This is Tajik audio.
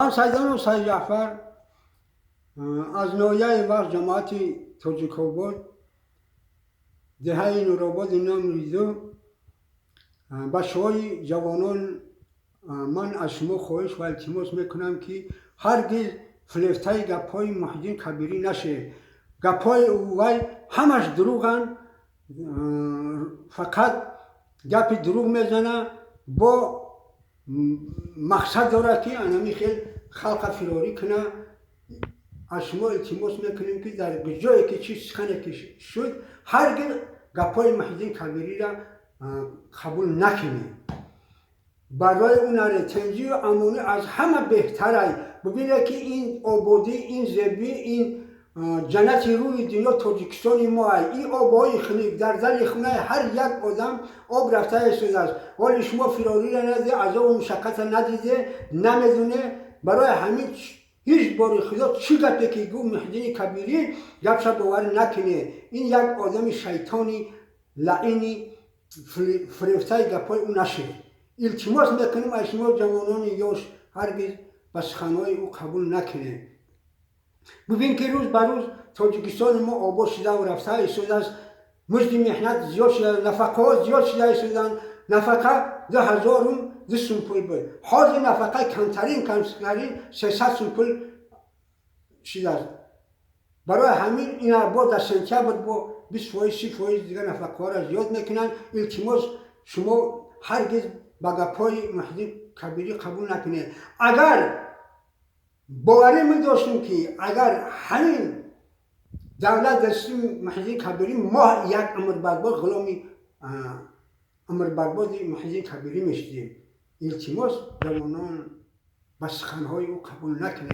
Ман Сайдонов Сайдҷаъфар, аз ноҳияи Вахш, ҷамоати Тоҷикобод, деҳаи Нурободи номри 2. Бачаҳои ҷавонон, ман аз шумо хоҳиш ва илтимос мекунам, ки ҳаргиз фирефтаи гапҳои Муҳиддин Кабирӣ нашед. Гапҳои вай ҳамаш дурӯғанд, фақат гапи дурӯғ мезана, бо мақсад дорад, ки анами хел халқа фирорӣ куна. Аз шумо илтимос мекунем, ки дар ҷое ки чӣ сухане ки шуд, ҳаргиз гапҳои Муҳиддин Кабириро қабул накунед. Барои ӯ наре, тинҷию амонӣ аз ҳама беҳтарай. Бубинед, ки ин ободӣ, ин зебӣ, ин ҷаннати рӯи дунё Тоҷикистони мо ай. Ин обҳои хунук дар дари хонаи ҳар як одам об рафта истодааст. Вале шумо фирориро надиде, азобу мушаққата надиде, намедоне. Барои ҳамин ҳеҷ бори Худо чӣ гапе ки гуфт Муҳиддини Кабирӣ, гапша боварӣ накунед. Ин як одами шайтони лаъини, фирефтаи гапҳои ӯ нашед. Илтимос мекунем аз шумо, ҷавонони ёш, ҳаргиз ба суханҳои ӯ қабул накунед. Бубин, ки рӯз ба рӯз Тоҷикистони мо обод шудаву рафта истодааст, музди меҳнат зиёд шуда, нафақаҳо зиёд шуда истоданд. Нафақа 2002 сум пул буд, ҳозир нафақаи камтарин, камтарин 300 сум пул шудааст. Барои ҳамин ина бо дар сентябр бо 20%, 30% дигар нафақаҳоро зиёд мекунанд. Илтимос, шумо ҳаргиз ба гапҳои Муҳиддин Кабирӣ қабул накунед. Агар боварӣ медоштем, ки агар ҳамин давлат дасти Муҳиддин Кабирӣ, мо як умрбарбод ғуломи умрбарбоди Муҳиддин Кабирӣ мешудем. Илтимос, ҷавонон, ба суханҳои ӯ қабул накунед.